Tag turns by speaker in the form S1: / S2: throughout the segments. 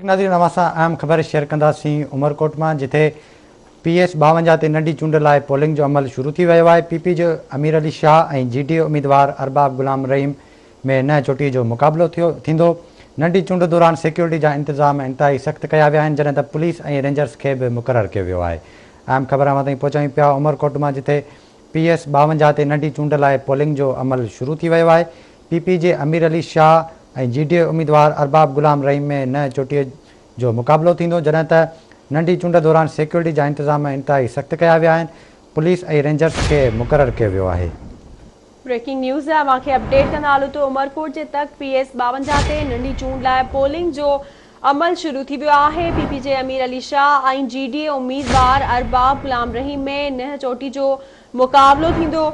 S1: ناظرين اوهان سان اهم خبر شيئر ڪنداسين عمرڪوٽ مان جتي پي ايس 52 تي ننڍي چونڊ لاء پولنگ جو عمل شروع ٿي ويو آهي پي پي جي امير علي شاهه ۽ جي ڊي اي اميدوار ارباب غلام رحيم ۾ ننهن چوٽي جو مقابلو ٿيو ٿيندو ننڍي چونڊ دوران سيڪيورٽي جا انتظام انتهائي سخت ڪيا ويا آهن جڏهن ته پوليس ۽ رينجرز کي به مقرر ڪيو ويو آهي اهم خبر اوهان تائين پهچايون پيا عمرڪوٽ مان جتي پي ايس 52 تي ننڍي چونڊ لاء پولنگ جو عمل شروع ٿي ويو آهي. پي پي جي امير علي شاهه ۽ جي ڊي اي اميدوار ارباب غلام رحيم ۾ ننهن چوٽيء جو مقابلو ٿيندو، جڏهن ته ننڍي چونڊ دوران سيڪيورٽي جا انتظام انتهائي سخت ڪيا ويا آهن، پوليس ۽ رينجرز کي مقرر ڪيو ويو آهي.
S2: بريڪنگ نيوز اوهان کي اپڊيٽ ڪندا هلون ته عمرڪوٽ جي تڪ پي ايس 52 تي ننڍي چونڊ لاء پولنگ جو عمل شروع ٿي ويو آهي، پي پي جي امير علي شاهه ۽ جي ڊي اي اميدوار ارباب غلام رحيم ۾ ننهن چوٽي جو مقابلو ٿيندو،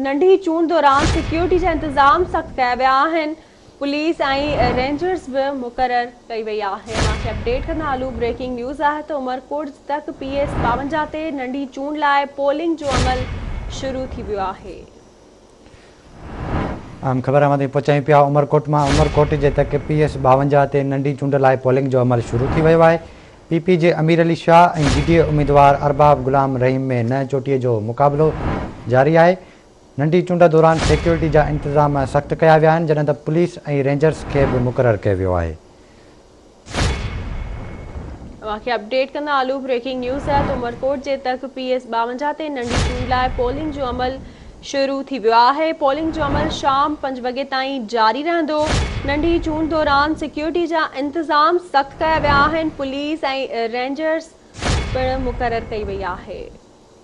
S2: ننڍي چونڊ دوران سيڪيورٽي جا انتظام سخت ڪيا ويا آهن، پوليس ۽ رينجرز به مقرر ڪئي وئي آهي، اوهان کي اپڊيٽ ڪندا هلون بريڪنگ نيوز آهي ته عمرڪوٽ جي تڪ پي ايس 52 تي ننڍي چونڊ لاء پولنگ جو عمل شروع ٿي ويو آهي.
S1: اهم خبر اوهان تائين پهچايون پيا عمرڪوٽ مان عمرڪوٽ جي تڪ پي ايس 52 تي ننڍي چونڊ لاء پولنگ جو عمل شروع ٿي ويو آهي پي پي جي امير علي شاهه ۽ جي ڊي اي اميدوار ارباب غلام رحيم ۾ ننهن چوٽي جو مقابلو جاري آهي ننڍي چونڊ دوران سيڪيورٽي جا انتظام سخت ڪيا ويا آهن جڏهن ته پوليس ۽ رينجرز کي به مقرر ڪيو ويو آهي.
S2: اوهان کي اپڊيٽ ڪندا هلون بريڪنگ نيوز آهي ته عمرڪوٽ جي تڪ پي ايس 52 تي ننڍي چونڊ لاء پولنگ جو عمل شروع ٿي ويو آهي پولنگ جو عمل شام 5 وڳي تائين جاري رهندو ننڍي چونڊ دوران سيڪيورٽي جا انتظام سخت ڪيا ويا آهن پوليس ۽ رينجرز پڻ مقرر ڪئي وئي آهي.